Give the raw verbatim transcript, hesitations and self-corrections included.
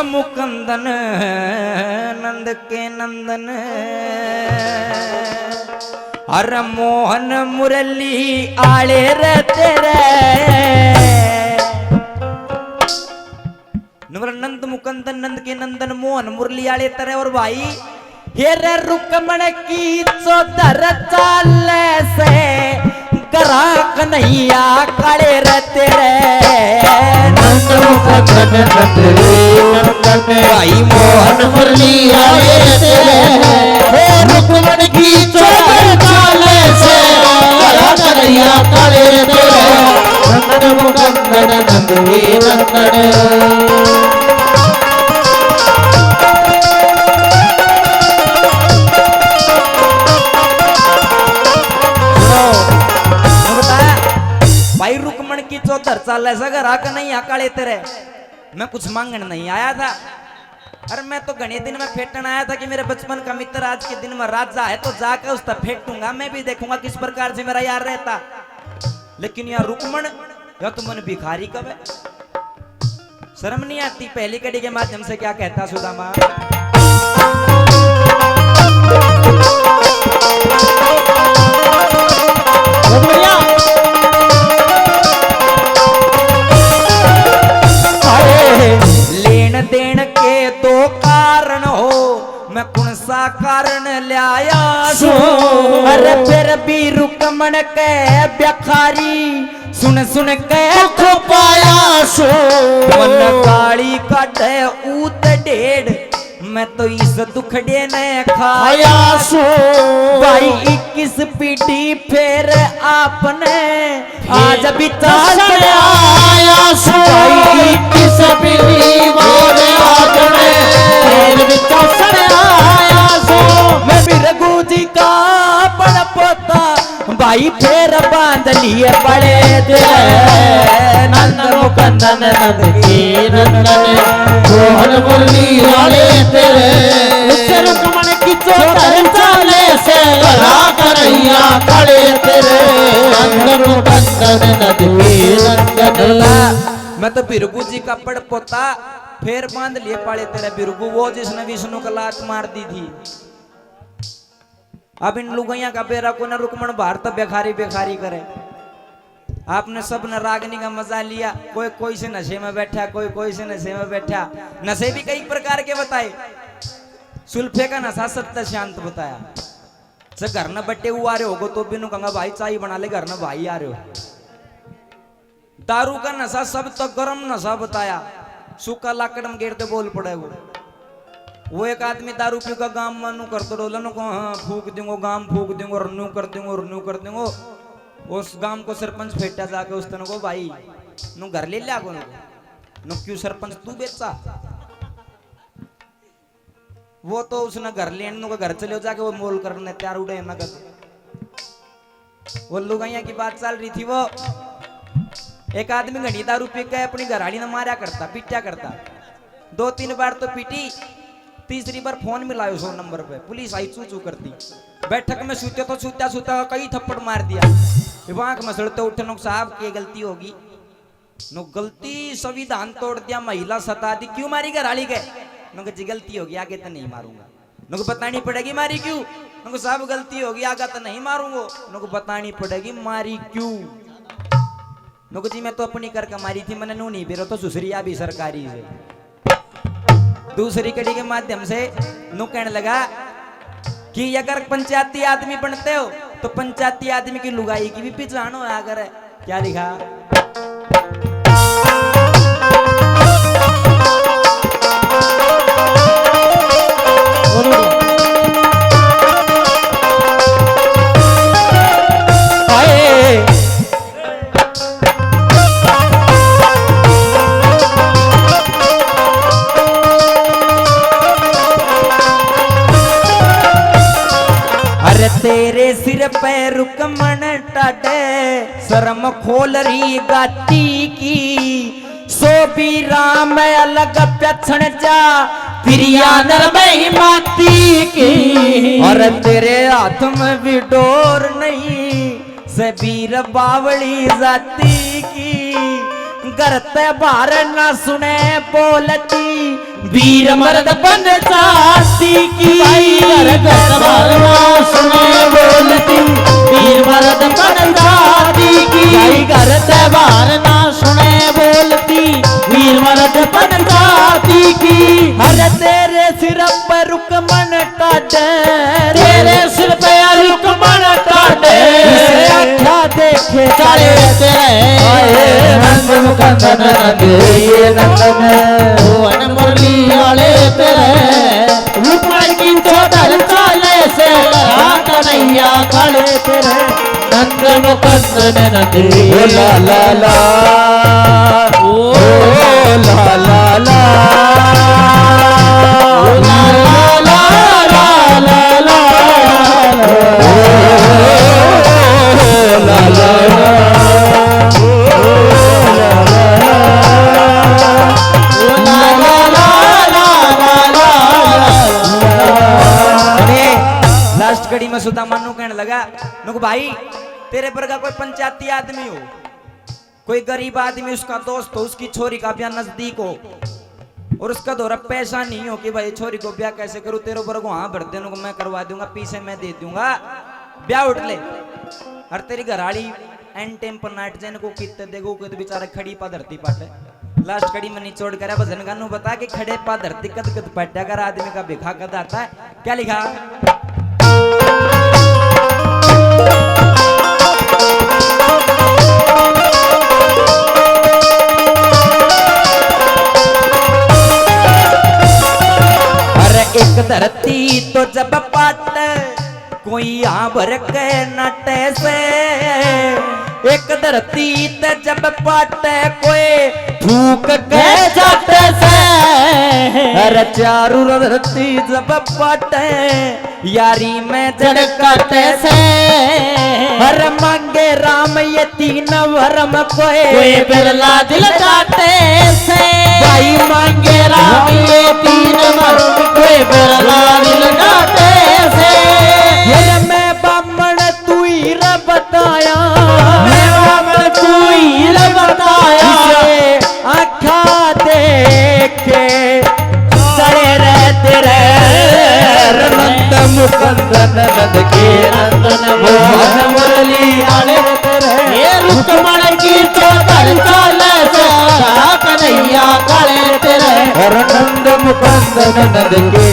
मुकंदन नंद के नंदन, अरे मोहन मुरली आले रे तेरे। नंबर नंद मुकंदन नंद के नंदन मोहन मुरली आले तेरे। और भाई, हे रे रुक्मण की चौधर चाले से, गरा कन्हैया काले रे तेरे। नंद मुकंदन नंद रे नंदन, भाई मोहन मुरली आले तेरे। हे रुक्मण की चौधर चाले से, गरा कन्हैया काले रे तेरे। नंद मुकंदन नंद रे नंदन। सुनो, मैं बताया, भाई रुक्मण की चौधर चाले से, गरा कन्हैया काले तेरे। मैं कुछ मांगण नहीं आया था। अरे, मैं तो घणे दिन में फेटन आया था कि मेरे बचपन का मित्र आज के दिन में राजा है, तो जाकर उससे फेटूंगा, मैं भी देखूंगा किस प्रकार से मेरा यार रहता। लेकिन या रुक्मण, या तो मन भिखारी कब है। शर्म नहीं आती? पहली कड़ी के माध्यम से क्या कहता सुदामा? बहुत बढ़िया। अरे, लेन देन के दो कारण हो, मैं कौन सा कारण ल्याया सो? अरे, फिर भी रुक्मण के भिखारी सुन सुन के दुख पाया सो। मन गाली काटे ऊत डेढ़, मैं तो इस दुखड़े ने खाया सो। भाई इक्कीस पीढ़ी फिर आपने आज भी चासने आया सो। भाई इक्कीस पीढ़ी बाद आपने आज भी चासने आया सो। मैं भी रघु जी का बड़ पोता, भाई फिर बांध लिए बड़े तेरे। नंद मुकंदन नंद के नंदन, मोहन मुरली आले तेरे। रुक्मण की चौधर चाले से, गरा कन्हैया काले तेरे। नंद मुकंदन नंद के नंदन। मैं तो भिरगू जी का बड़ पोता, फिर बांध लिए पाले तेरे भिरगू, वो जिसने विष्णु का लात मार दी थी। अब इन लुगाइयां का बेरा कोना, रुक्मण बाहर तो भिखारी भिखारी करे। आपने सब ने रागनी का मजा लिया, कोई कोई से नशे में बैठा, कोई कोई से नशे में बैठा। नशे भी कई प्रकार के बताए। सुल्फे का नशा सत्य शांत बताया। से घर न बट्टे हुआ रहे होगो तो भी नु कहूंगा, भाई चाय बना ले, घर न भाई आ रहे हो। दारू का नशा सब तो गरम नशा बताया, सूखा लाकड़ में गिरते बोल पड़े वो। वो एक आदमी दारू पी का गाम में नू करतो डोले, नु को हाँ फूक दूंगो, गाम फूक दूंगो, और नू कर दूंगो, और नू कर दूंगो। उस गाम को सरपंच फेटा जाके उस तन को, भाई नु घर ले लिया को नु, नु क्यों सरपंच तू बेचा? वो तो उसने घर लेने को घर चले जाके वो मोल करने तैयार उड़े नगद। वो लुगाइयां की बात चल रही थी, वो एक आदमी घणी दारू पी के अपनी घरआली ने मारया करता, पीटा करता। दो तीन बार तो पीटी, तीसरी बार फोन मिलायो सौ नंबर पे, पुलिस आई चू चू करती। बैठक में सूत्या तो सूत्या सूत्या कई थप्पड़ मार दिया। ये आंख मसलते उठे, नु साहब की गलती होगी। नु गलती, संविधान तोड़ दिया, महिला सता दी, क्यों मारी घरआली के? नु जी गलती होगी, आगे तो नहीं मारूंगा। नु बतानी पड़ेगी मारी क्यों? नु साहब गलती होगी, आगे तो नहीं मारूंगा। नु बतानी पड़ेगी मारी क्यों? नु जी मैं तो अपनी करके मारी थी, मैंने नू नहीं बेरो तो सुसरिया भी सरकारी से। दूसरी कड़ी के माध्यम से नु कहने लगा कि अगर पंचायती आदमी बनते हो तो पंचायती आदमी की लुगाई की भी पहचान होया करे। क्या लिखा? अरे तेरे सिर पे रुकमण टाडे, शर्म खोल री गाती की। सो भी राम अलग प्याछण जा, प्रिया नर में ही माती की। और तेरे हाथ में भी डोर नहीं, से वीर बावली जाती की। घर ते बाहर ना सुने बोलती, वीर मर्द पंचाती की। भाई घर दरबार ना सुने बोलती, वीर मर्द पंचाती की। भाई घर दरबार ना सुने बोलती, वीर मर्द पंचाती की। अरे तेरे सिर पर रुकमन टाटे, तेरे सिर पे रुकमन टाटे। इसे आख्या देखे काले तेरे। आए नंद मुकंदन नंद ये नंदन। भुवन मुरली वाले तेरे। रुक्मण की चौधर चाले से। कन्हैया काले तेरे। नंद मुकंदन नंद। ओ ला ला ला। ओ ला ला ला। ओ ला ला ला, ला ला ला। ओ ला ला ला। ओ ला ला ला, ला ला ला। अरे, लास्ट कड़ी में सुदामा नू कहने लगा, नुक भाई, तेरे पर का कोई पंचायती आदमी हो, कोई गरीब आदमी, उसका दोस्त हो, उसकी छोरी का ब्याह नजदीक हो और उसका धोरा पैसा नहीं हो कि भाई छोरी को ब्याह कैसे करूँ, तेरे ऊपर को हाँ भर देने को मैं करवा दूंगा, पीछे मैं दे दूंगा, ब्याह उठ ले। और तेरी घराली एन टाइम पर नाट जैन को कित देखो, कोई तो बेचारा खड़ी पा धरती पाटे। लास्ट कड़ी में निचोड़ करे भजन गानू बता के खड़े पा धरती कद कद पाटा कर आदमी का भिखा कद आता है। क्या लिखा? अरे एक धरती तो जब पाट कोई आंबर के नटे से, एक धरती ते जब पाटे कोई थूक के जाटे से। अरे चारू धरती जब पाटे यारी में जड़ काटे से। अरे मांगे राम ये तीन वरम कोई, कोई बिरला दिल काटे से। भाई मांगे राम ये तीन वरम कोई बिरला दिल काटे से। ये मैं बामण तू ही रे बताया, मैं बामण तू ही रे बताया। इसे आख्या देखे चले रे तेरे। नंद मुकंदन नंद के नंदन मोहन मुरली आले तेरे। ये रुक्मण की चौधर चाले से कन्हैया काले तेरे। हर नंद मुकंदन नंद के